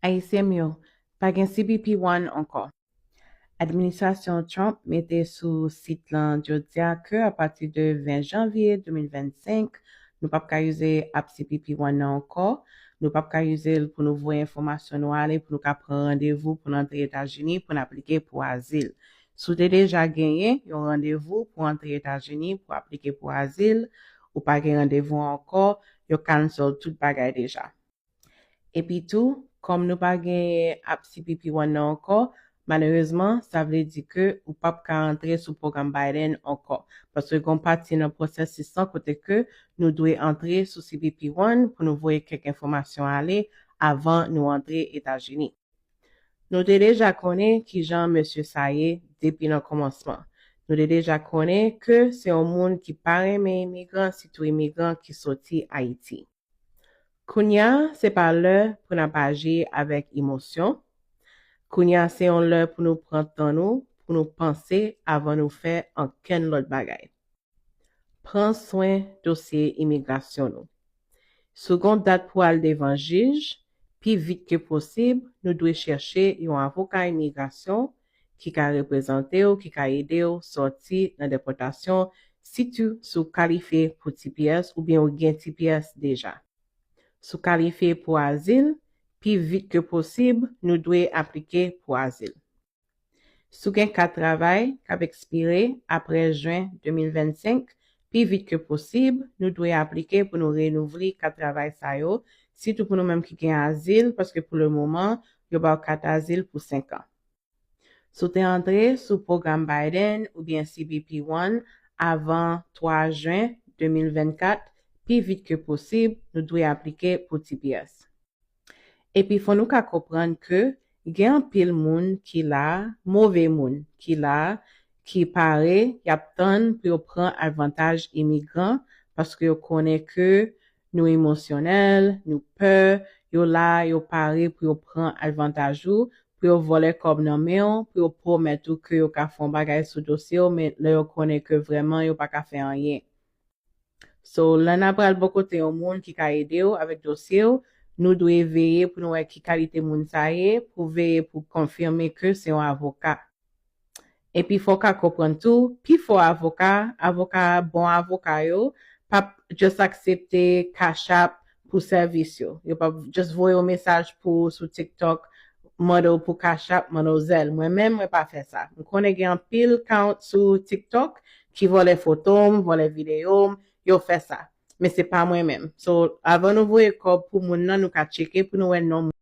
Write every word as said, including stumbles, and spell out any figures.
Ayisyen m yo, pa gen C B P One ankò. Administrasyon Trump mete sou sit lan jodi a ke apati de ven janvye de mil vennsenk, nou p ap ka ize app C B P One nan ankò. Nou p ap ka ize l pou nou voye enfòmasyon nou ale, pou nou ka pran randevou pou n antre Etazini, pou n aplike pou azil. Si w te deja genyen yon randevou pou antre Etazini, pou aplike pou azil, ou pa gen randevou ankò, yo cancel tout bagay deja. Epi tou, kòm nou pa genyen app C B P One nan ankò, malerezman, sa vle di ke ou p ap ka antre sou pwogram Biden ankò, paske gen yon pati nan pwosesis lan kote ke nou dwe antre sou C B P One pou nou voye kèk enfòmasyon ale avan nou antre Etazini. Nou te deja konnen kijan mesye sa ye depi nan kòmansman. Nou te deja konnen ke se yon moun ki pa renmen imigran, sitou imigran ki soti Ayiti. Kounye a, se pa lè pou n ap aji avèk emosyon. Kounye a, se yon lè pou nou pran tan nou, pou nou panse avan nou fè ankenn lòt bagay. Pran swen dosye imigrasyon nou. Si w gen dat pou al devan jij, pi vit ke posib, nou dwe chèche yon avoka imigrasyon ki ka reprezante w, ki ka ede w sòti nan depòtasyon, sitou si w kalifye pou T P S oubyen w gen T P S deja. Si w kalifye pou azil, pi vit ke posib, nou dwe aplike pou azil. Si w gen kat travay k ap ekspire apre jen de mil vennsenk, pi vit ke posib, nou dwe aplike pou nou renouvle kat travay sa yo, sitou pou nou menm ki gen azil, paske pou le moman, yo ba w kat azil pou senk an. Si w te antre sou pwogram Biden oubyen C B P One avan twa jen de mil vennkat, pi vit ke posib, nou dwe aplike pou T P S. Epi fò nou ka konprann ke gen anpil moun ki la, move moun ki la, ki pare, y ap tann pou yo pran avantaj imigran, paske yo konnen ke nou emosyonèl, nou pè, yo la, yo pare pou yo pran avantaj ou, pou yo vòlè kòb nan men w, pou yo pwomèt ou ke yo ka fè yon bagay sou dosye w, men lè yo konnen ke vrèman yo pa ka fè anyen. So, lè n ap pral bò kote yon moun ki ka ede w avèk dosye w, nou dwe veye pou nou wè ki kalite moun sa ye, pou veye pou konfime ke se yon avoka. Epi fò w ka konprann tou, pifò avoka, avoka, bon avoka yo, p ap just aksepte Cash App pou sèvis yo. Yo p ap just voye yon mesaj pou sou TikTok, mande w pou Cash App, mande w Zelle. Mwen menm, mwen pa fè sa. M konnen gen anpil account sou TikTok ki vòlè foto m, vòlè videyo m, yo fè sa. Men se pa mwen menm. So, avan nou voye kòb pou moun nan, nou ka tcheke pou nou wè non